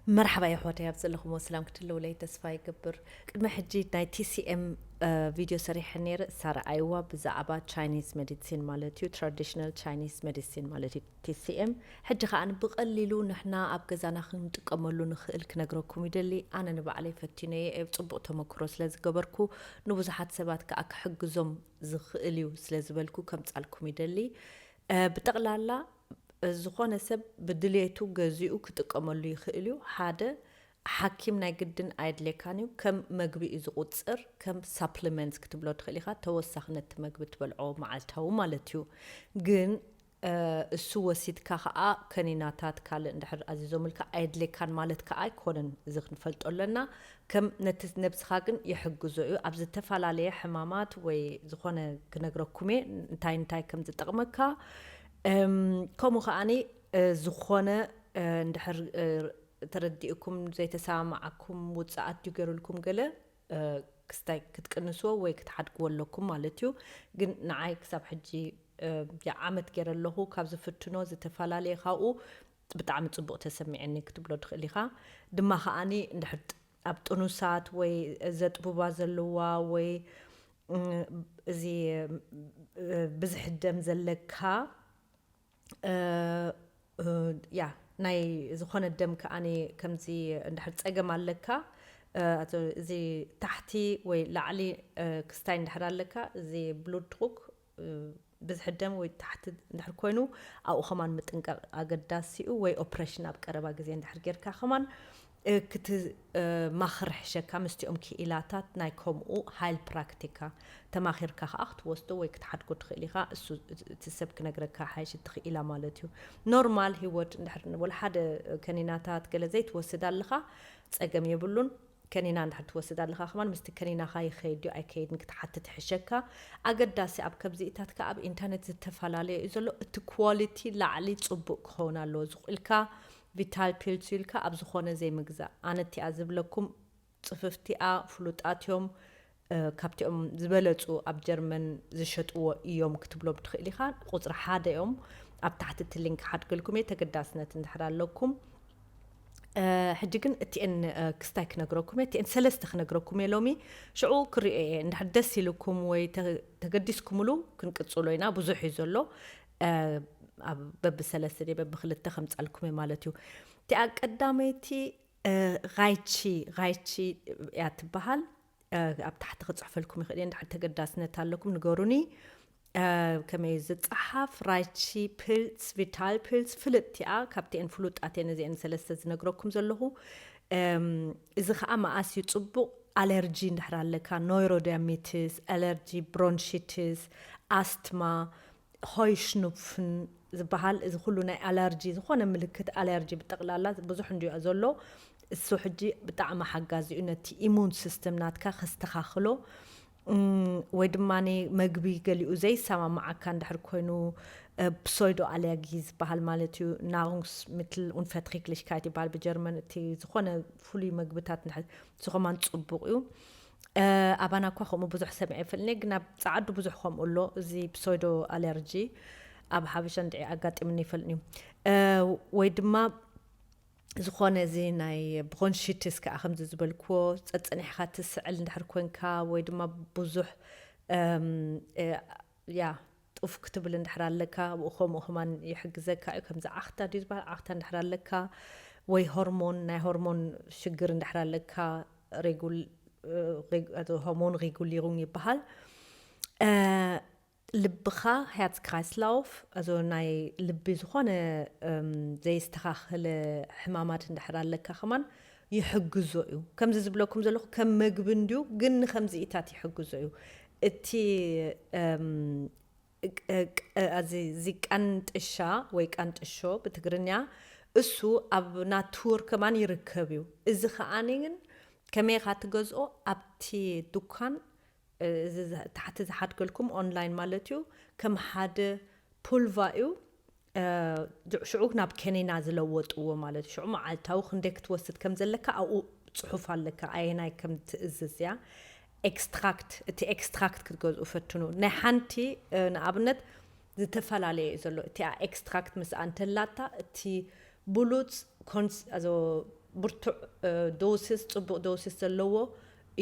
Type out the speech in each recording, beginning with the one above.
መርሓባ የሕዋተይ፣ ኣብ ዘለኹሞ ሰላም ክትህልውለይ ተስፋ ይገብር። ቅድሚ ሕጂ ናይ ቲ ሲ ኤም ቪድዮ ሰሪሐ ነይረ፣ ሳራ ኣይዋ፣ ብዛዕባ ቻይኒዝ ሜዲሲን ማለት እዩ፣ ትራዲሽናል ቻይኒዝ ሜዲሲን ማለት እዩ ቲ ሲ ኤም። ሕጂ ከኣ ብቐሊሉ ንሕና ኣብ ገዛና ክንጥቀመሉ ንኽእል ክነግረኩም ይደሊ። ኣነ ንባዕለይ ፈቲነየ፣ ጽቡቕ ተመክሮ ስለ ዝገበርኩ፣ ንብዙሓት ሰባት ከኣ ክሕግዞም ዝኽእል እዩ ስለ ዝበልኩ ከምጻልኩም ይደሊ። ብጠቕላላ ዝኾነ ሰብ ብድሌቱ ገዚኡ ክጥቀመሉ ይኽእል እዩ። ሓደ ሓኪም ናይ ግድን ኣየድልየካን እዩ። ከም መግቢ እዩ ዝቑጽር፣ ከም ሳፕሊመንትስ ክትብሎ ትኽእል ኢኻ። ተወሳኺ ነቲ መግቢ ትበልዖ መዓልታዊ ማለት እዩ። ግን እሱ ወሲድካ ኸዓ ከኒናታት ካልእ እንድሕር ኣዚዞምልካ ኣየድልየካን ማለት ከዓ ኣይኮነን። እዚ ክንፈልጦ ኣለና። ከም ነቲ ነብስኻ ግን ይሕግዞ እዩ። ኣብ ዝተፈላለየ ሕማማት ወይ ዝኾነ ክነግረኩም እየ እንታይ እንታይ ከም ዝጠቕመካ። ከምኡ ከዓኒ ዝኾነ እንድሕር ተረዲእኩም ዘይተሰማማዓኩም ውፅኣት ድዩ ገይሩልኩም ገለ ክስታይ ክትቅንስዎ ወይ ክትሓድግዎ ኣለኩም ማለት እዩ። ግን ንዓይ ክሳብ ሕጂ ዓመት ገይረ ኣለኹ ካብ ዝፍትኖ ዝተፈላለየ ካብኡ ብጣዕሚ ፅቡቕ ተሰሚዐኒ ክትብሎ ትኽእል ኢኻ። ድማ ከዓኒ እንድሕር ኣብ ጥኑሳት ወይ ዘጥቡባ ዘለዋ ወይ እዚ ብዝሒ ደም ዘለካ ያ ናይ ዝኾነ ደም ከዓኒ ከምዚ እንድሕር ፀገም ኣለካ፣ እዚ ታሕቲ ወይ ላዕሊ ክስታይ እንድሕር ኣለካ፣ እዚ ብሉድ ድሩክ ብዝሒ ደም ወይ ታሕቲ እንድሕር ኮይኑ ኣብኡ ከማን ምጥንቃቕ ኣገዳሲ እዩ። ወይ ኦፕሬሽን ኣብ ቀረባ ግዜ እንድሕር ጌርካ ከማን ክትማኽር ሕሸካ ምስቲኦም ክኢላታት ናይ ከምኡ ሃይል ፕራክቲካ ተማኺርካ ከዓ ክትወስዶ ወይ ክትሓድጎ ትኽእል ኢኻ። እሱ እቲ ሰብ ክነግረካ ሓይሽ እቲ ክኢላ ማለት እዩ። ኖርማል ህይወት እንድሕር ወላ ሓደ ከኒናታት ገለ ዘይትወስድ ኣለኻ ፀገም የብሉን። ከኒና እንድሕር ትወስድ ኣለኻ ከማን ምስቲ ከኒናኻ ይኸይድ ድዩ ኣይከይድን ክትሓትት ይሕሸካ። ኣገዳሲ ኣብ ከብዚኢታት ከዓ ኣብ ኢንተርኔት ዝተፈላለየ እዩ ዘሎ። እቲ ኳሊቲ ላዕሊ ፅቡቅ ክኸውን ኣለዎ። ዝቁልካ ቪታል ፒልስ ኢልካ ኣብ ዝኾነ ዘይምግዛእ። ኣነ እቲኣ ዝብለኩም ፅፍፍቲኣ ፍሉጣት እዮም። ካብቲኦም ዝበለፁ ኣብ ጀርመን ዝሸጥዎ እዮም ክትብሎም ትኽእል ኢኻ። ቁፅሪ ሓደ እዮም። ኣብ ታሕቲ እቲ ሊንክ ሓድገልኩም እየ። ተገዳስነት እንድሕር ኣለኩም ሕጂ ግን እቲኤን ክስታይ ክነግረኩም እየ። እቲኤን ሰለስተ ክነግረኩም እየ ሎሚ። ሽዑ ክሪኦ እየ። እንድሕር ደስ ኢልኩም ወይ ተገዲስኩምሉ ክንቅፅሎ ኢና። ብዙሕ እዩ ዘሎ። በብሰለስተ ደ በብክልተ ከምፃልኩም እየ ማለት እዩ። እቲኣ ቀዳመይቲ ራይቺ ራይቺ እያ ትበሃል። ኣብ ታሕቲ ክፅሕፈልኩም ይኽእል እየ። እንድሕር ተገዳስነት ኣለኩም ንገሩኒ። ከመይ ዝፀሓፍ ራይቺ ፒልስ ቪታል ፒልስ ፍልጥቲ እያ። ካብቲኤን ፍሉጣት እየን እዚኤን ሰለስተ ዝነግረኩም ዘለኹ። እዚ ከዓ መኣስ እዩ ፅቡቕ? ኣለርጂ እንድሕር ኣለካ፣ ኖይሮዳሚትስ፣ ኣለርጂ ብሮንሺትስ፣ ኣስትማ፣ ሆይሽኑፍን ዝበሃል እዚ ኩሉ ናይ ኣለርጂ ዝኾነ ምልክት ኣለርጂ ብጠቕላላ ብዙሕ እንዲዮ ዘሎ። እሱ ሕጂ ብጣዕሚ ሓጋዚ እዩ ነቲ ኢሙን ሲስተም ናትካ ከስተኻኽሎ። ወይ ድማ መግቢ ገሊኡ ዘይሰማማዓካ እንድሕር ኮይኑ ፕሶይዶ ኣለርጊ ዝበሃል ማለት እዩ። ናሩንግስሚትል ኡንፈትሪግሊሽካይት ይበሃል ብጀርመን። እቲ ዝኾነ ፍሉይ መግብታት ንሱ ከማን ፅቡቕ እዩ። ኣባና እኳ ከምኡ ብዙሕ ሰሚዐ ይፈልኒ፣ ግን ኣብ ፀዓዱ ብዙሕ ከምኡ ኣሎ። እዚ ፕሶይዶ ኣለርጂ ኣብ ሓበሻ እንድዒ ኣጋጢምኒ ይፈልኒ እዩ። ወይ ድማ ዝኾነ እዚ ናይ ብሮንሺትስ ከዓ ከምዚ ዝበልክዎ ፀፀኒሕካ ትስዕል እንድሕር ኮንካ ወይ ድማ ብዙሕ ያ ጡፍ ክትብል እንድሕር ኣለካ ብኡ ከምኡ ከማን ይሕግዘካ እዩ። ከምዚ ዓኽታ ድዩ ዝበሃል ዓኽታ እንድሕር ኣለካ ወይ ሆርሞን ናይ ሆርሞን ሽግር እንድሕር ኣለካ ሬጉል ሆርሞን ሬጉሊሩን ይበሃል። ልብኻ ሄርትስ ክራይስላውፍ እዚ ናይ ልቢ ዝኾነ ዘይስተኻኸለ ሕማማት እንድሕር ኣለካ ከማን ይሕግዞ እዩ። ከምዚ ዝብለኩም ዘለኹ ከም መግቢ እንድዩ፣ ግን ንከምዚኢታት ይሕግዞ እዩ። እቲ እዚ ቃንጥሻ ወይ ቃንጥሾ ብትግርኛ እሱ ኣብ ናቱር ከማን ይርከብ እዩ። እዚ ከዓኒ ግን ከመይ ኢኻ ትገዝኦ? ኣብቲ ዱኳን እዚ ታሕቲ ዝሓድገልኩም ኦንላይን ማለት እዩ። ከም ሓደ ፑልቫ እዩ። ሽዑ ናብ ከኒና ዝለወጥዎ ማለት እዩ። ሽዑ መዓልታዊ ክንደይ ክትወስድ ከም ዘለካ ኣብኡ ፅሑፍ ኣለካ፣ ኣየናይ ከም ትእዝዝ እያ። ኤክስትራክት፣ እቲ ኤክስትራክት ክትገዝኡ ፈትኑ። ናይ ሓንቲ ንኣብነት ዝተፈላለየ እዩ ዘሎ። እቲኣ ኤክስትራክት ምስኣ እንተላታ እቲ ብሉፅ ኮንስ ብርቱዕ ዶሲስ፣ ፅቡቕ ዶሲስ ዘለዎ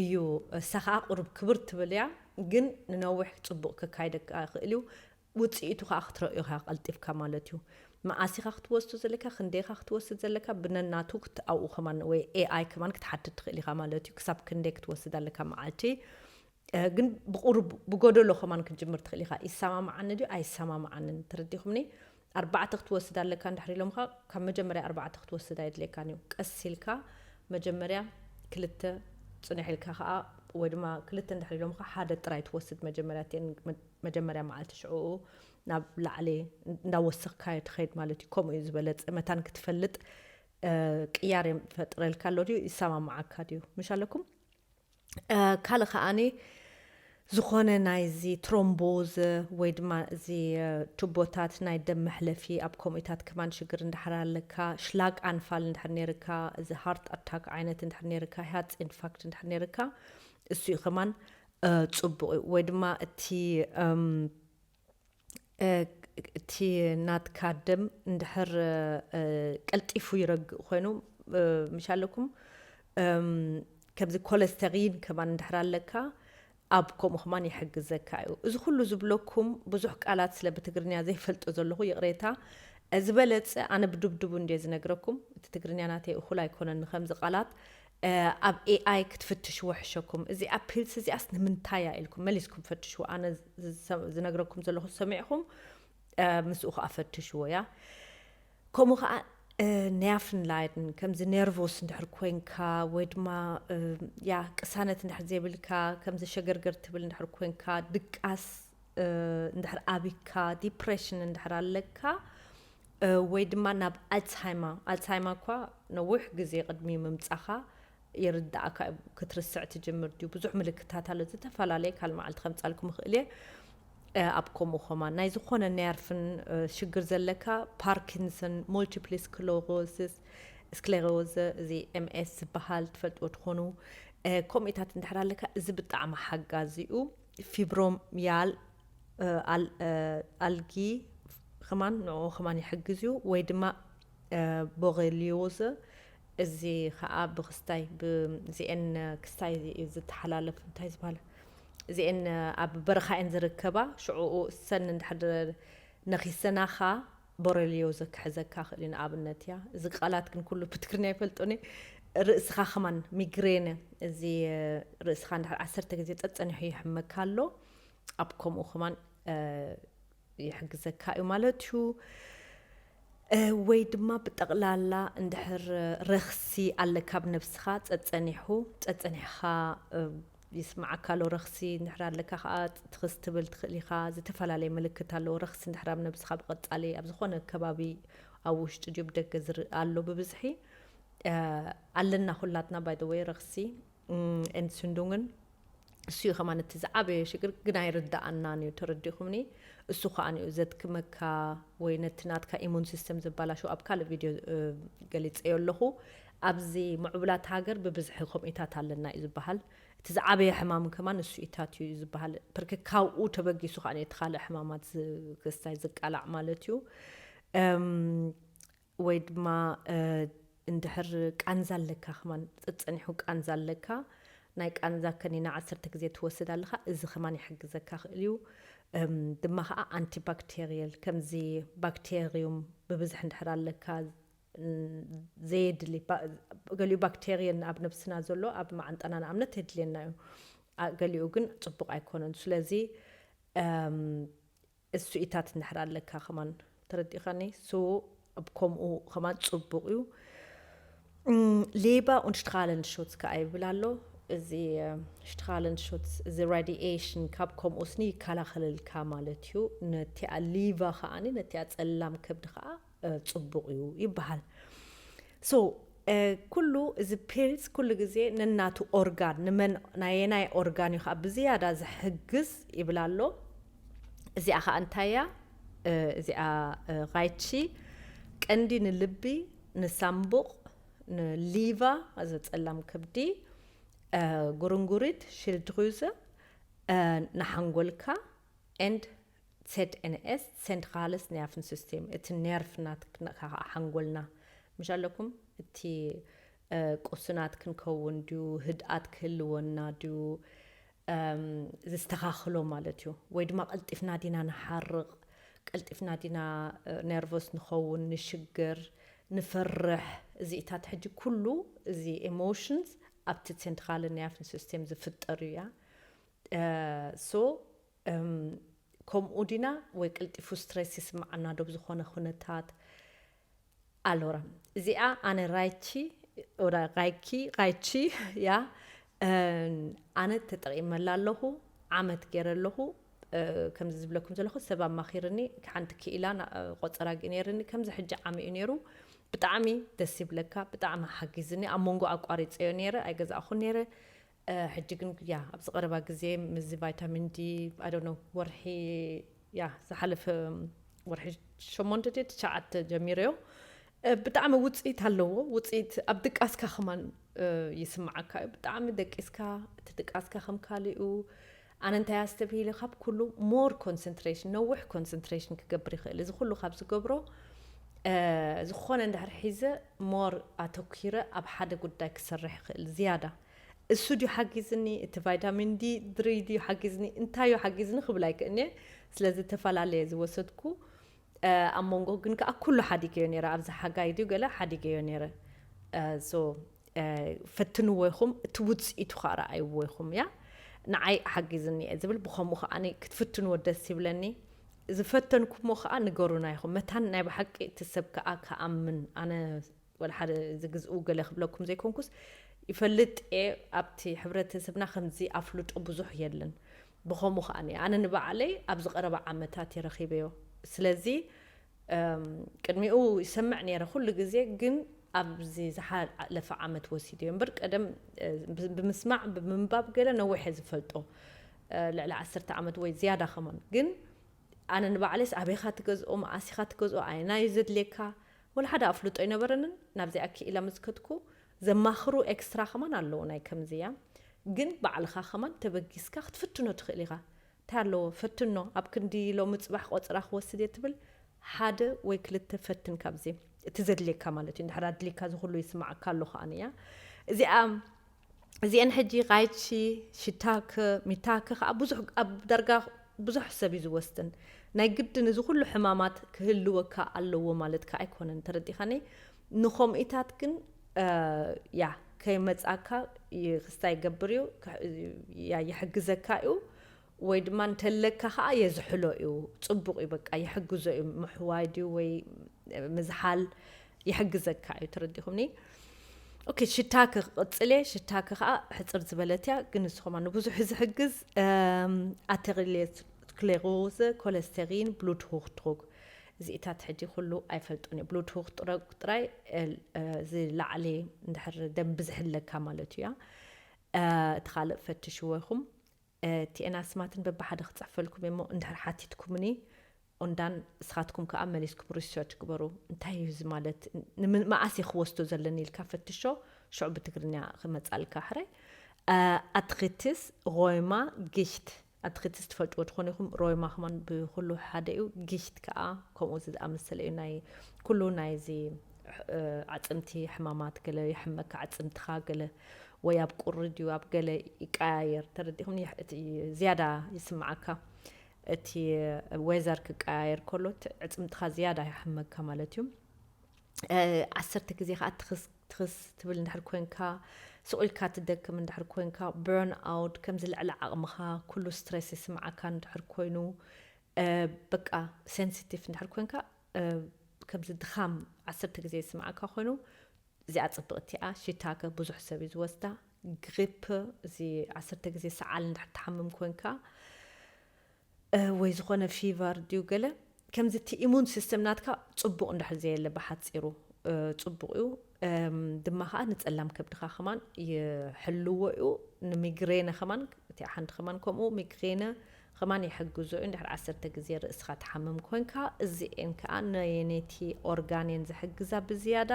እዩ። እሳ ከዓ ቁሩብ ክብር ትብል እያ፣ ግን ንነዊሕ ፅቡቕ ከካይደካ ይኽእል እዩ። ውፅኢቱ ከዓ ክትረእዮ ኢኻ ቀልጢፍካ ማለት እዩ። መዓስ ኢኻ ክትወስዶ ዘለካ፣ ክንደይ ኢኻ ክትወስድ ዘለካ፣ ብነናቱ ክት-፣ ኣብኡ ከማን ወይ ኤኣይ ከማን ክትሓትት ትኽእል ኢኻ ማለት እዩ። ክሳብ ክንደይ ክትወስድ ኣለካ መዓልቲ። እ፣ ግን ብቁሩብ ብጎደሎ ከማን ክትጅምር ትኽእል ኢኻ። ይሰማማዓኒ ድዩ ኣይሰማማዓንን፣ ተረዲኹምኒ? ኣርባዕተ ክትወስድ ኣለካ እንድሕር ኢሎምኻ፣ ካብ መጀመርያ ኣርባዕተ ክትወስድ ኣየድልየካን እዩ። ቀስ ኢልካ መጀመርያ ክልተ፣ ፅንሕ ኢልካ ከዓ፣ ወይ ድማ ክልተ እንድሕር ኢሎምኻ ሓደ ጥራይ ትወስድ መጀመርያ፣ እተን መ-፣ መጀመርያ መዓልቲ ሽዕኡ ናብ ላዕሊ እንዳወሰኽካዮ ትኸይድ ማለት እዩ። ከምኡ እዩ ዝበለፀ። መታን ክትፈልጥ እ፣ ቅያር የም-፣ ፈጥረልካ ኣሎ ድዩ? ይሰማማዓካ ድዩ? ምሽ ኣለኩም? እ፣ ካልእ ከዓኒ ዝኾነ ናይዚ ትሮምቦዝ ወይ ድማ እዚ፣ እ፣ ቱቦታት ናይ ደም መሕለፊ ኣብ ከምኡታት ከማን ሽግር እንድሕር ኣለካ፣ ሽላግ ኣንፋል እንድሕር ነይርካ፣ እዚ ሃርት ኣታክ ዓይነት እንድሕር ነይርካ፣ ሃርት ኢንፋክት እንድሕር ነይርካ፣ እሱ እዩ ከማን፣ እ፣ ጽቡቕ እዩ። ወይ ድማ እቲ፣ እም፣ እ፣ እቲ ናትካ ደም እንድሕር፣ እ፣ ቀልጢፉ ይረግእ ኮይኑ፣ እ፣ ምሽ ኣለኩም፣ እም፣ ከምዚ ኮለስተሪን ከማን እንድሕር ኣለካ፣ ኣብ ከምኡ ከማን ይሕግዘካ እዩ። እዚ ኩሉ ዝብለኩም ብዙሕ ቃላት ስለ ብትግርኛ ዘይፈልጦ ዘለኹ ይቕሬታ። ዝበለጸ ኣነ ብድብድቡ እንድየ ዝነግረኩም። እቲ ትግርኛ ናተይ እኹል ኣይኮነን ንኸምዚ ቃላት። እ፣ ኣብ ኤኣይ ክትፍትሽዎ ሕሸኩም። እዚኣ ፒልስ እዚኣስ ንምንታይ እያ ኢልኩም መሊስኩም ፈትሽዎ። ኣነ ዝሰ-፣ ዝነግረኩም ዘለኹ ሰሚዕኹም፣ እ፣ ምስኡ ከኣ ፈትሽዎ እያ። ከምኡ ከኣ፣ እ፣ ነርቭን ላይድን ከምዚ ነርቮስ እንድሕር ኮንካ ወይ ድማ፣ እ፣ ያ ቅሳነት እንድሕር ዘይብልካ፣ ከምዚ ሸገርገር ትብል እንድሕር ኮንካ፣ ድቃስ፣ እ፣ እንድሕር ኣቢካ፣ ዲፕሬሽን እንድሕር ኣለካ፣ እ፣ ወይ ድማ ናብ ኣልትስሃይማ፣ ኣልትስሃይማ እኳ ነዊሕ ግዜ ቅድሚ ምምጻኻ ይርዳእካ እዩ። ክትርስዕ ትጅምር ድዩ? ብዙሕ ምልክታት ኣሎ። ዝተፈላለየ ካልእ መዓልቲ ከምጻልኩም ይኽእል እየ። እ፣ ኣብ ከምኡ ከማን ናይ ዝኾነ ነርፍን፣ እ፣ ሽግር ዘለካ፣ ፓርኪንሰን፣ ሙልቲፕሊ ስክለሮሲስ፣ ስክሌሮዘ፣ እዚ ኤምኤስ ዝበሃል ትፈልጥዎ ትኾኑ። እ፣ ከምኡታት እንድሕር ኣለካ፣ እዚ ብጣዕሚ ሓጋዚ እዩ። ፊብሮምያል፣ እ፣ ኣል-፣ እ፣ ኣልጊ ከማን ንዕኡ ከማን ይሕግዝ እዩ። ወይ ድማ፣ እ፣ ቦሬሊዮዘ፣ እዚ ኸዓ ብክስታይ፣ ብ-፣ እዚኤን ክስታይ እዩ ዝተሓላለፍ፣ እንታይ ዝበሃል? እዚኤን ኣብ በረኻ እየን ዝርከባ። ሽዕኡ እሰን እንድሕር ነኺሰናኻ፣ ቦሬሊዮዘ ክሕዘካ ክእል እዩ፣ ንኣብነት እያ። እዚ ቃላት ግን ኩሉ ብትግርኛ ይፈልጦኒ። ርእስኻ ከማን ሚግሬነ፣ እዚ ርእስኻ እንድሕር ዓሰርተ ግዜ ጸጸኒሑ ይሕመካ ኣሎ፣ ኣብ ከምኡ ከማን፣ እ፣ ይሕግዘካ እዩ ማለት እዩ። እ፣ ወይ ድማ ብጠቕላላ እንድሕር ረኽሲ ኣለካ ኣብ ነብስኻ ጸጸኒሑ፣ ጸጸኒሕኻ፣ እ፣ ይስምዓካ ኣሎ ረኽሲ እንድሕር ኣለካ ከኣ ትኽስ ትብል ትኽእል ኢኻ። ዝተፈላለየ ምልክት ኣለዎ። ረኽሲ እንድሕር ኣብ ነብስኻ ብቐጻሊ ኣብ ዝኾነ ከባቢ ኣብ ውሽጢ ድዩ ብደገ ዝርእ ኣሎ ብብዝሒ፣ እ፣ ኣለና ኩላትና ባይ ዘ ወይ ረኽሲ፣ እም፣ ኤንስንዱንግን እሱ እዩ ከማን እቲ ዝዓበየ ሽግር፣ ግን ኣይርድኣናን እዩ፣ ተረዲእኩምኒ? እሱ ከኣ እዩ ዘድክመካ ወይ ነቲ ናትካ ኢሙን ሲስተም ዘባላሽው። ኣብ ካልእ ቪድዮ፣ እ፣ ገሊጸዮ ኣለኹ። ኣብዚ ምዕቡላት ሃገር ብብዝሒ ከምኡታት ኣለና እዩ ዝበሃል። እቲ ዝዓበየ ሕማም ከማን እሱ ኢታት እዩ ዝበሃል። ብርክ ካብኡ ተበጊሱ ከኣ እቲ ካልእ ሕማማት ዝ-፣ ክስታይ ዝቃላዕ ማለት እዩ። እም፣ ወይ ድማ፣ እ፣ እንድሕር ቃንዛ ኣለካ ከማን፣ ጸጸኒሑ ቃንዛ ኣለካ፣ ናይ ቃንዛ ከኒና ዓሰርተ ግዜ ትወስድ ኣለኻ፣ እዚ ከማን ይሕግዘካ ክእል እዩ። እም፣ ድማ ከኣ ኣንቲባክቴሪየል፣ ከምዚ ባክቴሪዩም ብብዝሒ እንድሕር ኣለካ፣ ን-፣ ዘየድሊ ባ-፣ ገሊኡ ባክቴሪየን ኣብ ነብስና ዘሎ ኣብ መዓንጣና ንኣብነት የድልየና እዩ። ኣ-፣ ገሊኡ ግን ጽቡቕ ኣይኮነን። ስለዚ፣ እም፣ እሱኢታት እንድሕር ኣለካ ከማን ተረዲእኻኒ። ሶ ኣብ ከምኡ ከማን ጽቡቕ እዩ። እም፣ ሌባ ኡን ሽትራለን ሹትስ ከኣ ይብል ኣሎ። እዚ፣ እ፣ ሽትራለን ሹትስ፣ እዚ ራዲኤሽን ካብ ከምኡስኒ ይከላኸለልካ ማለት እዩ። ነቲኣ ሊቫ ከኣኒ፣ ነቲኣ ጸላም ከብዲ ከኣ፣ እ፣ ጽቡቕ እዩ ይበሃል። ሶ፣ እ፣ ኩሉ እዚ ፒልስ ኩሉ ግዜ ነናቱ ኦርጋን፣ ንመን ናየናይ ኦርጋን እዩ ከኣ ብዝያዳ ዝሕግዝ ይብል ኣሎ። እዚኣ ከኣ እንታይ እያ? እ፣ እዚኣ፣ እ፣ ራይቺ ቀንዲ ንልቢ፣ ንሳምቡቕ፣ ንሊቫ፣ እዚ ጸላም ከብዲ፣ እ፣ ጉርንጉሪት፣ ሽልድሪዘ፣ እ፣ ንሓንጎልካ፣ ኤንድ ዜድ ኤን ኤስ፣ ሴንትራልስ ነርቭን ሲስቴም፣ እቲ ነርቭ ናትካ ከኣ ሓንጎልና፣ ምሽ ኣለኩም? እቲ ቁስናት ክንከውን ድዩ፣ ህድኣት ክህልወና ድዩ፣ ዘስተኻኽሎ ማለት እዩ። ወይ ድማ ቀልጢፍና ዲና ንሓርቕ፣ ቀልጢፍና ዲና ነርቨስ ንኸውን፣ ንሽገር፣ ንፈርሕ። እዚኢታት ሕጂ ኩሉ እዚ ኤሞሽንስ ኣብቲ ሴንትራል ነርቭ ሲስተም ዝፍጠር እዩ። ሶ ከምኡ ዲና ወይ ቀልጢፉ ስትረስ ይስምዓና ዶ ብዝኾነ ኩነታት? ኣሎራ እዚኣ ኣነ ራይቺ ኦራ ራይኪ ራይቺ ያ ኣነ ተጠቒመላ ኣለኹ። ዓመት ገይረ ኣለኹ። ከምዚ ዝብለኩም ዘለኹ ሰብ ኣማኺርኒ፣ ሓንቲ ክኢላ ቆፀራ ነይርኒ ከምዚ ሕጂ ዓሚ እዩ ነይሩ። ብጣዕሚ ደስ ይብለካ። ብጣዕሚ ሓጊዝኒ። ኣብ መንጎ ኣቋሪፀዮ ነይረ ኣይገዛእኹን ነይረ። ሕጂ ግን ያ ኣብዚ ቀረባ ግዜ ምስዚ ቫይታሚን ዲ ኣይ ዶንት ኖ ወርሒ ያ ዝሓለፈ ወርሒ ሸሞንተ ድየ ትሽዓተ ጀሚረዮ። ብጣዕሚ ውፅኢት ኣለዎ። ውፅኢት ኣብ ድቃስካ ከማን ይስምዓካ እዩ። ብጣዕሚ ደቂስካ እቲ ድቃስካ ከም ካሊኡ ኣነ እንታይ ኣስተብሂለ ካብ ኩሉ ሞር ኮንሰንትሬሽን ነዊሕ ኮንሰንትሬሽን ክገብር ይኽእል። እዚ ኩሉ ካብ ዝገብሮ ዝኾነ እንድሕር ሒዘ ሞር ኣተኪረ ኣብ ሓደ ጉዳይ ክሰርሕ ይኽእል ዝያዳ። እሱ ድዩ ሓጊዝኒ፣ እቲ ቫይታሚን ዲ ድሪ ድዩ ሓጊዝኒ፣ እንታይ እዩ ሓጊዝኒ ክብል ኣይክእልንየ። ስለዚ ዝተፈላለየ ዝወሰድኩ ኣብ መንጎ ግን ከዓ ኩሉ ሓዲገዮ ነይረ። ኣብዚ ሓጋይ ድዩ ገለ ሓዲገዮ ነይረ። ሶ ፈትንዎ ኢኹም፣ እቲ ውፅኢቱ ከዓ ረኣይዎ ኢኹም። ያ ንዓይ ሓጊዝኒ እየ ዝብል ብኸምኡ ከዓ ክትፍትንዎ ደስ ይብለኒ። ዝፈተንኩሞ ከዓ ንገሩና ኢኹም። መታን ናይ ብሓቂ እቲ ሰብ ከዓ ክኣምን ኣነ ወላ ሓደ ዝግዝኡ ገለ ክብለኩም ዘይኮንኩስ ይፈልጥ እየ። ኣብቲ ሕብረተሰብና ከምዚ ኣፍልጦ ብዙሕ የለን። ብኸምኡ ከዓ ኣነ ንባዕለይ ኣብዚ ቀረባ ዓመታት እየ ረኺበዮ። ስለዚ ቅድሚኡ ይሰምዕ ነይረ ኩሉ ግዜ፣ ግን ኣብዚ ዝሓለፈ ዓመት ወሲድዮ እምበር ቀደም ብምስማዕ ብምንባብ ገለ ነዊሕ እየ ዝፈልጦ፣ ልዕሊ ዓሰርተ ዓመት ወይ ዝያዳ ከማን። ግን ኣነ ንባዕለይስ ኣበይኻ ትገዝኦ፣ መኣሲኻ ትገዝኦ፣ ኣየናይ እዩ ዘድልየካ፣ ወላ ሓደ ኣፍልጦ ኣይነበረንን። ናብዚኣ ክኢላ ምስ ከድኩ ዘማኽሩ ኤክስትራ ከማን ኣለዉ ናይ ከምዚያ። ግን ባዕልኻ ከማን ተበጊስካ ክትፍትኖ ትኽእል ኢኻ። እንታይ ኣለዎ ፈትኖ፣ ኣብ ክንዲ ሎሚ ፅባሕ ቆፅራ ክወስድ እየ ትብል፣ ሓደ ወይ ክልተ ፈትን ካብዚ እቲ ዘድልየካ ማለት እዩ። እንድሕር ኣድልየካ ዝኩሉ ይስማዓካ ኣሎ ከዓንያ እዚኣ እዚአን ሕጂ ቃይቺ፣ ሽታክ፣ ሚታክ ከዓ ብዙሕ ኣብ ዳርጋ ብዙሕ ሰብ እዩ ዝወስድን። ናይ ግድን እዚ ኩሉ ሕማማት ክህልወካ ኣለዎ ማለት ከዓ ኣይኮነን፣ ተረዲኻኒ? ንኸምኢታት ግን ያ ከይመፃካ ክስታይ ይገብር እዩ፣ ያ ይሕግዘካ እዩ። ወይ ድማ እንተለካ ከዓ የዝሕሎ እዩ፣ ፅቡቕ እዩ፣ በቃ ይሕግዞ እዩ፣ ምሕዋይ ድዩ ወይ ምዝሓል ይሕግዘካ እዩ። ተረዲኹምኒ? ኦኬ፣ ሽታ ክቕፅል እየ። ሽታ ከዓ ሕፅር ዝበለት እያ፣ ግን ንስኹማ ንብዙሕ ዝሕግዝ ኣተሪሌስክሌሮዝ፣ ኮለስተሪን፣ ብሉድ ሆክድሩክ እዚኢታት ሕጂ ኩሉ ኣይፈልጦን እየ። ብሉድ ሆክድሩክ ጥራይ ዝላዕሊ እንድሕር ደም ብዝሕለካ ማለት እያ። እቲ ካልእ ፈትሽዎ ኢኹም። ቲኤን ኣስማትን በብሓደ ክፅሕፈልኩም እሞ እንድሕር ሓቲትኩምኒ ኦንዳን እስኻትኩም ከዓ መሊስኩም ሪሰርች ግበሩ። እንታይ እዩ እዚ ማለት? መኣስ ክወስዶ ዘለኒ ኢልካ ፈትሾ። ሽዑ ብትግርኛ ክመፃልካ ሕራይ። ኣትሪትስ፣ ሮይማ፣ ጊሽት። ኣትሪትስ ትፈልጥዎ ትኾኑ ኢኹም። ሮይማ ከማን ብኩሉ ሓደ እዩ። ጊሽት ከዓ ከምኡ ዝኣመሰለ እዩ። ናይ ኩሉ ናይዚ ዓፅምቲ ሕማማት ገለ ይሕመካ ዓፅምትኻ ገለ ወይ ኣብ ቁሪ ድዩ ኣብ ገለ ይቀያየር። ተረዲኹም? ዝያዳ ይስምዓካ። እቲ ዌዘር ክቀያየር ከሎ ዕፅምትኻ ዝያዳ ይሕመካ ማለት እዩ። ዓሰርተ ግዜ ከዓ ትኽስ ትኽስ ትብል እንድሕር ኮንካ፣ ስቕ ኢልካ ትደክም እንድሕር ኮንካ፣ በርን ኣውት፣ ከምዚ ልዕሊ ዓቕምኻ ኩሉ ስትሬስ ይስምዓካ እንድሕር ኮይኑ፣ በቃ ሴንሲቲቭ እንድሕር ኮንካ፣ ከምዚ ድኻም ዓሰርተ ግዜ ይስምዓካ ኮይኑ፣ እዚኣ ፅብቕቲ እያ። ሽታከ ብዙሕ ሰብ እዩ ዝወስዳ። ግሪፕ፣ እዚ ዓሰርተ ግዜ ሰዓል እንድሕር ትሓምም ኮንካ፣ ወይ ዝኾነ ፊቨር ድዩ ገለ፣ ከምዚ እቲ ኢሙን ሲስተም ናትካ ፅቡቕ እንድሕር ዘየለ ብሓፂሩ ፅቡቕ እዩ። ድማ ከዓ ንፀላም ከብድኻ ከማን ይሕልዎ እዩ። ንሚግሬነ ከማን፣ እቲ ሓንቲ ከማን ከምኡ ሚግሬነ ከማን ይሕግዞ እዩ። እንድሕር ዓሰርተ ግዜ ርእስኻ ትሓምም ኮንካ፣ እዚኤን ከዓ ነየነይቲ ኦርጋኔን ዝሕግዛ ብዝያዳ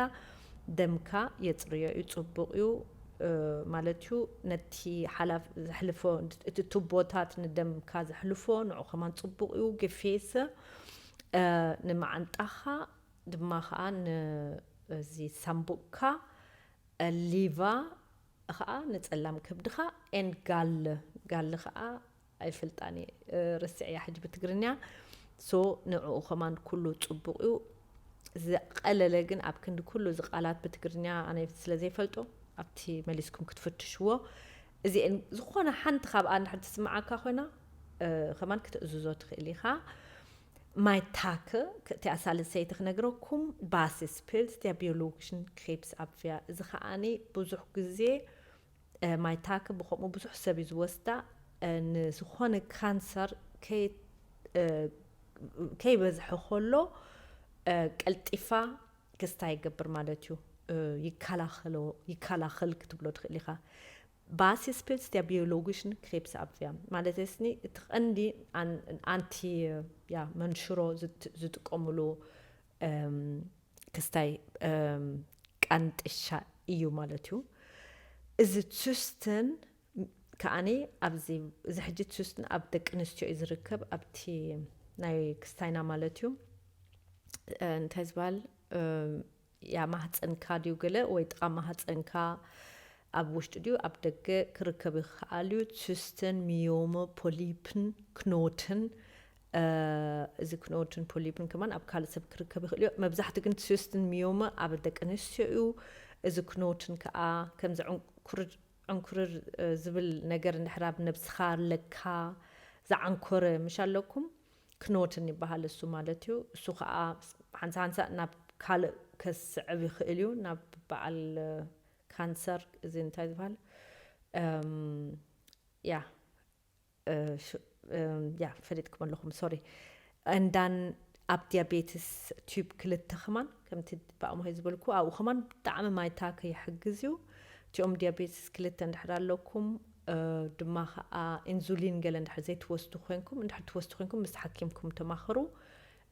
ደምካ የፅርዮ እዩ፣ ፅቡቕ እዩ ማለት እዩ። ነቲ ሓላፍ ዘሕልፎ፣ እቲ ቱቦታት ንደምካ ዘሕልፎ ንዑ ከማን ፅቡቕ እዩ። ግፌሰ ንመዓንጣኻ ድማ ከዓ ንዚ ሳምቡቕካ ሊቫ ኸዓ ንጸላም ከብድኻ፣ ኤን ጋል፣ ጋል ኸዓ ኣይፈልጣን እየ፣ እ፣ ረስዐያ ሕጂ ብትግርኛ። ሶ ንዕኡ ከማን ኩሉ ጽቡቕ እዩ። ዝቐለለ ግን ኣብ ክንዲ ኩሉ እዚ ቃላት ብትግርኛ ኣነ ስለ ዘይፈልጦ ኣብቲ መሊስኩም ክትፍትሽዎ። እዚአን ዝኾነ ሓንቲ ካብኣ እንድሕር ትስምዓካ ኮይና፣ እ፣ ከማን ክትእዝዞ ትኽእል ኢኻ። ማይታክ እቲኣ ሳልሰይቲ ክነግረኩም፣ ባሲስፒልስ ዲያ ቢዮሎጊሽን ክሬፕስ ኣብያ። እዚ ከዓኒ ብዙሕ ግዜ፣ እ፣ ማይታክ ብኸምኡ ብዙሕ ሰብ እዩ ዝወስዳ። እ፣ ንዝኾነ ካንሰር ከይ-፣ እ፣ ከይበዝሐ ከሎ፣ እ፣ ቀልጢፋ ክስታይ ይገብር ማለት እዩ። እ፣ ይከላኸሎ፣ ይከላኸል ክትብሎ ትኽእል ኢኻ። ባሲስፒልስ ዲያ ቢዮሎጊሽን ክሬፕስ ኣብያ ማለት ስኒ እቲ ቀንዲ ኣን-፣ ኣንቲ፣ ያ፣ መንሽሮ ዝት-፣ ዝጥቀምሉ፣ እም፣ ክስታይ፣ እም፣ ቃንጥሻ እዩ ማለት እዩ። እዚ ቱስትን ከዓኒ ኣብዚ፣ እዚ ሕጂ ቱስትን ኣብ ደቂ ኣንስትዮ እዩ ዝርከብ፣ ኣብቲ ናይ ክስታይና ማለት እዩ። እ፣ እንታይ ዝበሃል፣ እም፣ ያ ማህፀንካ ድዩ ገለ ወይ ጥቓ ማህፀንካ ኣብ ውሽጢ ድዩ ኣብ ደገ ክርከብ ይኽኣል እዩ። ቱስትን፣ ሚዮመ፣ ፖሊፕን፣ ክኖትን፣ እ፣ እዚ ክኖትን ፖሊፕን ከማን ኣብ ካልእ ሰብ ክርከብ ይኽእል እዩ። መብዛሕትኡ ግን ቱስትን ሚዮመ ኣብ ደቂ ኣንስትዮ እዩ። እዚ ክኖትን ከኣ ከምዚ ዕንኩርር፣ ዕንኩርር፣ እ፣ ዝብል ነገር እንድሕር ኣብ ነብስኻ ኣለካ፣ ዝዓንኮረ ምሽ ኣለኩም፣ ክኖትን ይበሃል እሱ ማለት እዩ። እሱ ከኣ ሓንሳ ሓንሳ ናብ ካልእ ከስዕብ ይኽእል እዩ፣ ናብ በዓል፣ እ፣ ካንሰር፣ እዚ እንታይ ዝበሃል፣ እም፣ ያ፣ እ፣ ሽ-፣ እም፣ ያ፣ ፈሊጥኩም ኣለኹም፣ ሶሪ። እንዳን ኣብ ዲያቤትስ ቲዩብ ክልተ ከማን፣ ከምቲ ብኣምሆይ ዝበልኩ፣ ኣብኡ ከማን ብጣዕሚ ማይታክ ይሕግዝ እዩ። እቲኦም ዲያቤትስ ክልተ እንድሕር ኣለኩም፣ እ፣ ድማ ኸዓ ኢንዙሊን ገለ እንድሕር ዘይትወስዱ ኮይንኩም፣ እንድሕር ትወስዱ ኮይንኩም ምስ ሓኪምኩም ተማኸሩ።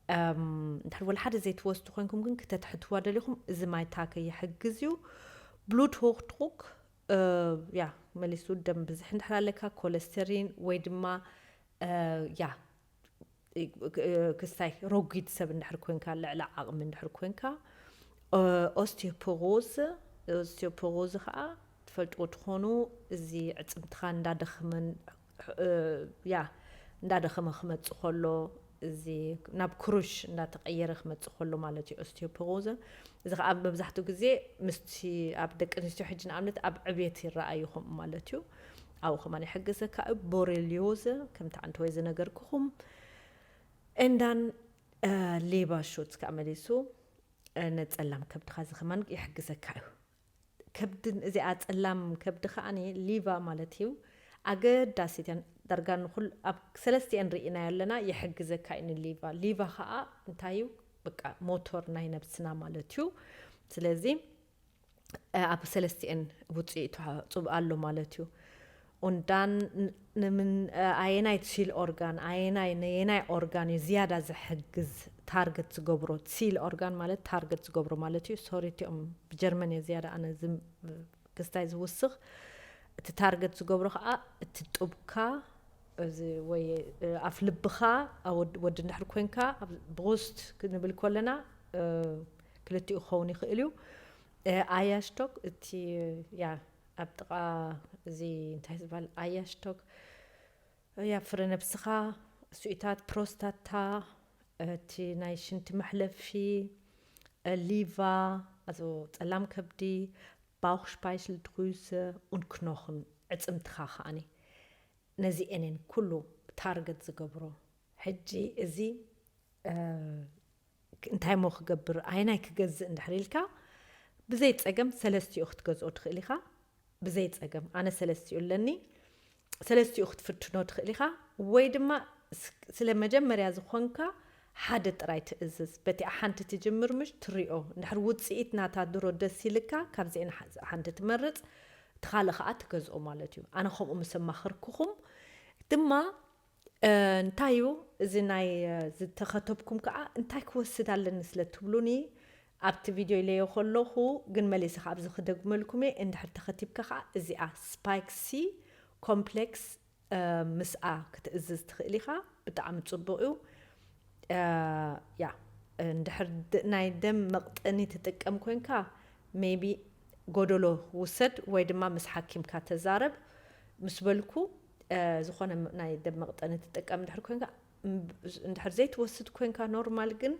እም፣ እንድሕር ወላ ሓደ ዘይትወስዱ ኮይንኩም ግን ክተትሕትዋ ደሊኹም፣ እዚ ማይታክ ይሕግዝ እዩ። ብሉት ሆክድሩክ፣ እ፣ ያ፣ መሊሱ ደም ብዝሕ እንድሕር ኣለካ፣ ኮለስተሪን ወይ ድማ፣ እ፣ ያ፣ እ፣ ክስታይ ረጒድ ሰብ እንድሕር ኮይንካ፣ ልዕሊ ዓቕሚ እንድሕር ኮይንካ፣ እ፣ ኦስቲዮፖሮዝ፣ ኦስቲዮፖሮዝ ኸዓ ትፈልጥዎ ትኾኑ፣ እዚ ዕጽምትኻ እንዳደኸመን፣ እ፣ ያ፣ እንዳደኸመ ክመጽእ ከሎ፣ እዚ ናብ ክሩሽ እንዳተቐየረ ክመጽእ ከሎ ማለት እዩ ኦስቲዮፖሮዝ። እዚ ኸዓ መብዛሕትኡ ግዜ ምስቲ ኣብ ደቂ ኣንስትዮ ሕጂ ንኣብነት ኣብ ዕብየት ይረኣዩ ከምኡ ማለት እዩ። ኣብኡ ከማን ይሕግዘካ እዩ። ቦሬልዮዝ ከምቲ ዓንተወይ ዝነገርኩኹም። እንዳን፣ እ፣ ሌባ ሹት ከኣ መሊሱ፣ እ፣ ነጸላም ከብድኻ እዚ ከማን ይሕግዘካ እዩ። ከብድን እዚኣ ጸላም ከብዲ ከኣኒ ሊቫ ማለት እዩ። ኣገዳሲት እያ። ዳርጋ ንኹል-፣ ኣብ ሰለስቲአን ርኢናዮ ኣለና፣ ይሕግዘካ እዩ ንሊቫ። ሊቫ ከኣ እንታይ እዩ? በቃ ሞቶር ናይ ነብስና ማለት እዩ። ስለዚ፣ እ፣ ኣብ ሰለስቲአን ውጽኢቱ ጽቡቕ ኣሎ ማለት እዩ። ኡንዳን ን-፣ ንምን-፣ እ፣ ኣየናይ ሲል ኦርጋን፣ ኣየናይ፣ ነየናይ ኦርጋን እዩ ዝያዳ ዝሕግዝ ታርገት ዝገብሮ? ሲል ኦርጋን ማለት ታርገት ዝገብሮ ማለት እዩ። ሶሪ፣ እቲኦም ብጀርመን እየ ዝያዳ ኣነ ዝም-፣ ክስታይ ዝውስኽ። እቲ ታርገት ዝገብሮ ኸዓ እቲ ጡብካ፣ እዚ ወይ፣ እ፣ ኣፍ ልብኻ፣ ኣብ ወድ-፣ ወዲ እንድሕር ኮንካ፣ ኣብ ብሩስት ክንብል ከለና፣ እ፣ ክልቲኡ ክኸውን ይኽእል እዩ። እ፣ ኣያሽቶክ፣ እቲ፣ ያ፣ ኣብ ጥቓ እዚ እንታይ ዝበሃል ኣያሽቶክ፣ ያ፣ ፍረ ነብስኻ፣ ስኢታት ፕሮስታታ፣ እቲ ናይ ሽንቲ መሕለፊ፣ እ፣ ሊቫ፣ ኣዞ ጸላም ከብዲ፣ ባውኽሽፓይስልድሩዘ ኡን ክኖኽን፣ ዕጽምትኻ ከኣኒ። ነዚኤን እየን ኩሉ ታርገት ዝገብሮ። ሕጂ እዚ፣ እ፣ እንታይ እሞ ክገብር፣ ኣየናይ ክገዝእ እንድሕር ኢልካ፣ ብዘይ ጸገም ሰለስቲኡ ክትገዝኦ ትኽእል ኢኻ። ብዘይ ጸገም። ኣነ ሰለስቲኡ ኣለኒ። ሰለስቲኡ ክትፍትኖ ትኽእል ኢኻ። ወይ ድማ ስ-፣ ስለ መጀመርያ ዝኾንካ ሓደ ጥራይ ትእዝዝ። በቲኣ ሓንቲ ትጅምር ምሽ ትሪኦ። እንድሕር ውጽኢት ናታ ድሮ ደስ ኢልካ፣ ካብዚአን ሓ-፣ ሓንቲ ትመርጽ፣ እቲ ካልእ ኸኣ ትገዝኦ ማለት እዩ። ኣነ ከምኡ ምስ ኣማኸርኩኹም ድማ፣ እ፣ እንታይ እዩ እዚ ናይ፣ እ፣ ዝተኸተብኩም ከኣ እንታይ ክወስድ ኣለኒ ስለ ትብሉኒ፣ ኣብቲ ቪድዮ ኢለዮ ከለኹ፣ ግን መሊሰ ከኣ ኣብዚ ክደግመልኩም እየ። እንድሕር ተኸቲብካ ከኣ እዚኣ ስፓይክ ሲ ኮምፕሌክስ፣ እ፣ ምስኣ ክትእዝዝ ትኽእል ኢኻ። ብጣዕሚ ጽቡቕ እዩ። እ፣ ያ፣ እንድሕር ድ-፣ ናይ ደም መቕጠኒ ትጥቀም ኮንካ፣ ሜይቢ ጎደሎ ውሰድ ወይ ድማ ምስ ሓኪምካ ተዛረብ ምስ በልኩ፣ ዝኾነ ናይ ደም መቕጠኒ ትጥቀም እንድሕር ኮይንካ፣ እንድሕር ዘይትወስድ ኮይንካ ኖርማል ግን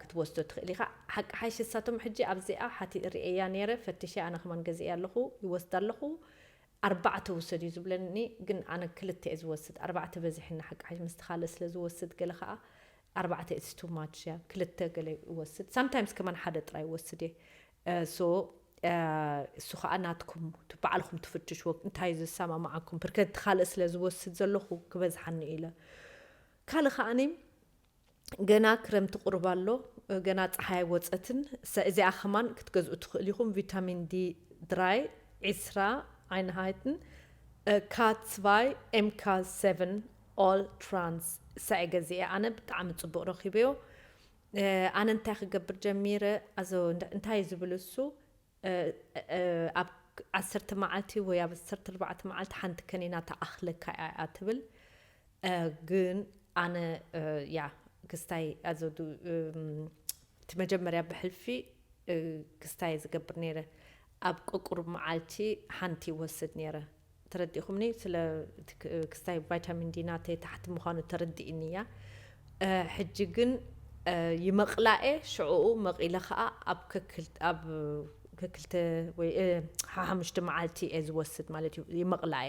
ክትወስዶ ትኽእል ኢኻ። ሓቂ ሓይሽ እሳቶም ሕጂ ኣብዚኣ ሓቲ ርእያ ነይረ፣ ፈትሸ፣ ኣነ ከማን ገዚኣ ኣለኹ፣ ይወስድ ኣለኹ። ኣርባዕተ ውሰድ እዩ ዝብለኒ፣ ግን ኣነ ክልተ እየ ዝወስድ። ኣርባዕተ በዚሕና ሓቂ ሓይሽ ምስቲ ካልእ ስለ ዝወስድ፣ ገለ ከዓ ኣርባዕተ it's too much እያ፣ ክልተ ገለ ይወስድ። ሳምታይምስ ከማን ሓደ ጥራይ ይወስድ እየ። ሶ እሱ ከዓ ናትኩም ባዕልኩም ትፍትሽዎ እንታይ እዩ ዘሰማማዓኩም። ብርከት ካልእ ስለ ዝወስድ ዘለኹ ክበዝሓኒ ኢለ። ካልእ ከዓኒ ገና ክረምቲ ቁርብ ኣሎ፣ ገና ፀሓይ ወፀትን። እዚኣ ከማን ክትገዝኡ ትኽእል ኢኹም። ቪታሚን ዲ ድራይ ዒስራ ዓይንሃይትን፣ ካትስቫይ ኤምካ ሰቨን ኦል ትራንስ ሰዐ ገዚአ ኣነ ብጣዕሚ ፅቡቅ ረኪበዮ። ኣነ እንታይ ክገብር ጀሚረ? ኣዞ እንታይ ዝብል እሱ ኣብ ዓሰርተ መዓልቲ ወይ ኣብ ዓሰርተ ኣርባዕተ መዓልቲ ሓንቲ ከኒና ተኣኽለካ እያ ትብል። ግን ኣነ ያ ክስታይ ኣዘዱ እቲ መጀመርያ ብሕልፊ ክስታይ ዝገብር ነይረ። ኣብ ቅቁር መዓልቲ ሓንቲ ይወስድ ነይረ። ተረዲኹምኒ? ስለ ክስታይ ቫይታሚን ዲ ናተይ ታሕቲ ምዃኑ ተረዲእኒ እያ። ሕጂ ግን ይመቕላኤ ሽዕኡ መቒለ ከዓ ኣብ ከክልተ ወይ ሓሙሽተ መዓልቲ እየ ዝወስድ ማለት እዩ። ይመቕላኤ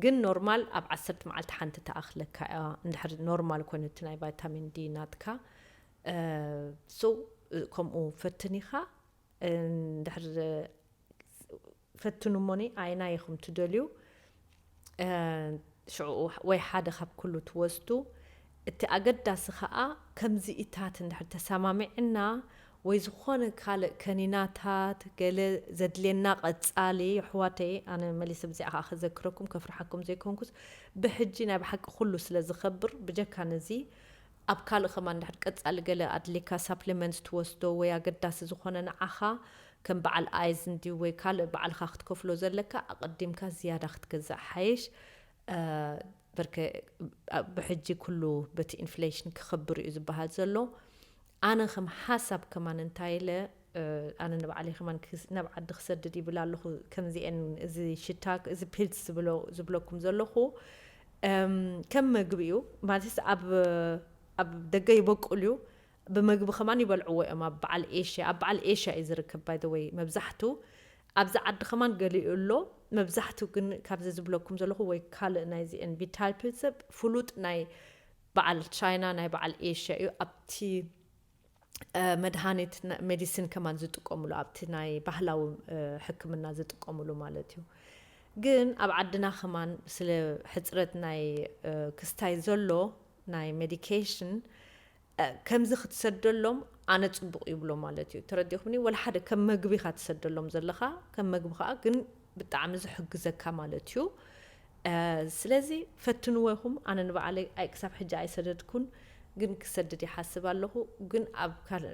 ግን ኖርማል ኣብ ዓሰርተ መዓልቲ ሓንቲ ተኣኽለካ እያ። እንድሕር ኖርማል ኮይኑ እቲ ናይ ቫይታሚን ዲ ናትካ ሶ ከምኡ ፈትን ኢኻ። እንድሕር ፈትኑ እሞኒ ኣይና ኢኹም ትደልዩ ሽዑ ወይ ሓደ ካብ ኩሉ ትወስዱ። እቲ ኣገዳሲ ከዓ ከምዚ ኢታት እንድሕር ተሰማሚዕና ወይ ዝኾነ ካልእ ከኒናታት ገለ ዘድልየና ቀጻሊ ኣሕዋተይ፣ ኣነ መሊሰ ብዚኣ ከዓ ክዘክረኩም ከፍርሓኩም ዘይኮንኩስ ብሕጂ ናይ ብሓቂ ኩሉ ስለ ዝኸብር ብጀካ ነዚ ኣብ ካልእ ከማን እንድሕር ቀጻሊ ገለ ኣድልየካ ሳፕሊመንትስ ትወስዶ ወይ ኣገዳሲ ዝኾነ ንዓኻ ከም በዓል ኣይዝ እንድዩ ወይ ካልእ ባዕልኻ ክትከፍሎ ዘለካ ኣቐዲምካ ዝያዳ ክትገዝእ ሓይሽ። በርከ ብሕጂ ኩሉ በቲ ኢንፍሌሽን ክኸብር እዩ ዝበሃል ዘሎ። ኣነ ከም ሓሳብ ከማን እንታይ ኢለ ኣነ ንባዕለይ ከማን ናብ ዓዲ ክሰድድ ይብል ኣለኹ። ከምዚአን እዚ ሽታ እዚ ፒልስ ዝብለኩም ዘለኹ ከም መግቢ እዩ ማለት ኣብ ደገ ይበቁል እዩ። ብመግቢ ከማን ይበልዕዎ እዮም ኣብ በዓል ኤሽያ። ኣብ በዓል ኤሽያ እዩ ዝርከብ ባይ ወይ መብዛሕቱ ኣብዚ ዓዲ ከማን ገሊኡ ኣሎ። መብዛሕቱ ግን ካብዚ ዝብለኩም ዘለኹ ወይ ካልእ ናይዚአን ቪታል ፒልስ ፍሉጥ ናይ በዓል ቻይና ናይ በዓል ኤሽያ እዩ። ኣብቲ መድሃኒት ሜዲሲን ከማን ዝጥቀምሉ ኣብቲ ናይ ባህላዊ ሕክምና ዝጥቀምሉ ማለት እዩ። ግን ኣብ ዓድና ከማን ስለ ሕፅረት ናይ ክስታይ ዘሎ ናይ ሜዲኬሽን ከምዚ ክትሰደሎም ኣነ ፅቡቕ ይብሎ ማለት እዩ። ተረዲኹምኒ? ወላ ሓደ ከም መግቢ ኢኻ ትሰደሎም ዘለኻ፣ ከም መግቢ ከዓ ግን ብጣዕሚ ዝሕግዘካ ማለት እዩ። ስለዚ ፈትንዎ ኢኹም። ኣነ ንባዕለይ ኣይ ክሳብ ሕጂ ኣይሰደድኩን፣ ግን ክሰድድ ይሓስብ ኣለኹ። ግን ኣብ ካልእ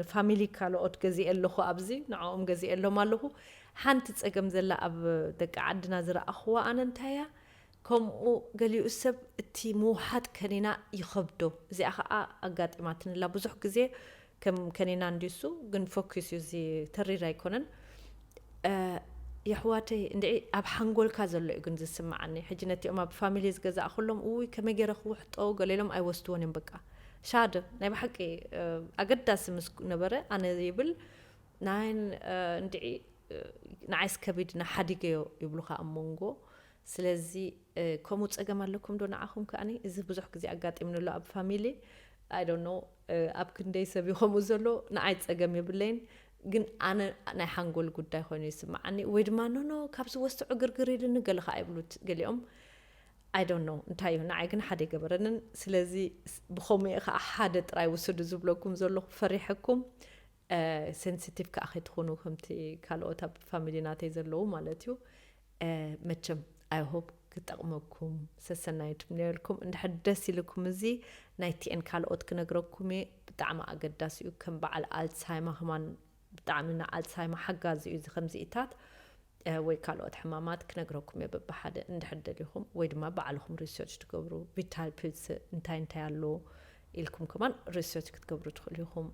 ንፋሚሊ ካልኦት ገዚኤ ኣለኹ፣ ኣብዚ ንዕኦም ገዚኤ ኣሎም ኣለኹ። ሓንቲ ፀገም ዘላ ኣብ ደቂ ዓድና ዝረኣኽዋ ኣነ እንታይ እያ፣ ከምኡ ገሊኡ ሰብ እቲ ምውሓጥ ከኒና ይኸብዶ። እዚኣ ኸዓ ኣጋጢማትንላ ብዙሕ ግዜ ከም ከኒና እንዲሱ ግን ፎኪስ እዩ እዚ ተሪር ኣይኮነን። የሕዋተይ እንድዒ ኣብ ሓንጎልካ ዘሎ እዩ ግን ዝስምዓኒ። ሕጂ ነቲኦም ኣብ ፋሚሊ ዝገዛእኩሎም እውይ ከመይ ገይረ ክውሕጦ ገሌሎም ኣይወስድዎን እዮም። በቃ ሻደ ናይ ብሓቂ ኣገዳሲ ምስ ነበረ ኣነ ይብል ናይ እንድዒ ንዓይስ ከቢድና ሓዲገዮ ይብሉኻ ኣብ መንጎ። ስለዚ ከምኡ ፀገም ኣለኩም ዶ ንዓኹም? ከኣኒ እዚ ብዙሕ ግዜ ኣጋጢምኒ ኣሎ ኣብ ፋሚሊ። I don't know ኣብ ክንደይ ሰብ እዩ ከምኡ ዘሎ። ንዓይ ፀገም የብለይን፣ ግን ኣነ ናይ ሓንጎል ጉዳይ ኮይኑ ይስምዓኒ። ወይ ድማ ኖኖ ካብዚ ወስቲ ዕግርግር ኢልኒ ገለ ከዓ ይብሉ ገሊኦም። I don't know እንታይ እዩ፣ ንዓይ ግን ሓደ ይገበረንን። ስለዚ ብኸምኡ ከዓ ሓደ ጥራይ ውስዱ ዝብለኩም ዘለኹ ፈሪሐኩም። ሴንሲቲቭ ከዓ ከይትኾኑ ከምቲ ካልኦት ኣብ ፋሚሊ ናተይ ዘለዉ ማለት እዩ። መቸም I hope ክጠቕመኩም ሰሰናዩ ትምነየልኩም። እንድሕር ደስ ኢልኩም እዚ ናይ ቲኤን ካልኦት ክነግረኩም እየ። ብጣዕሚ ኣገዳሲ እዩ። ከም በዓል ኣልሳይማ ከማን ብጣዕሚ ንኣልሳይማ ሓጋዚ እዩ እዚ ከምዚኢታት ወይ ካልኦት ሕማማት ክነግረኩም እየ በብሓደ እንድሕር ደሊኹም ወይ ድማ ባዕልኹም ሪሰርች ትገብሩ ቪታል ፒልስ እንታይ እንታይ ኣሎ ኢልኩም ከማን ሪሰርች ክትገብሩ ትኽእሉ ኢኹም።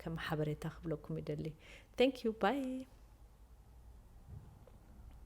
ከም ሓበሬታ ክብለኩም ይደሊ። Thank you bye።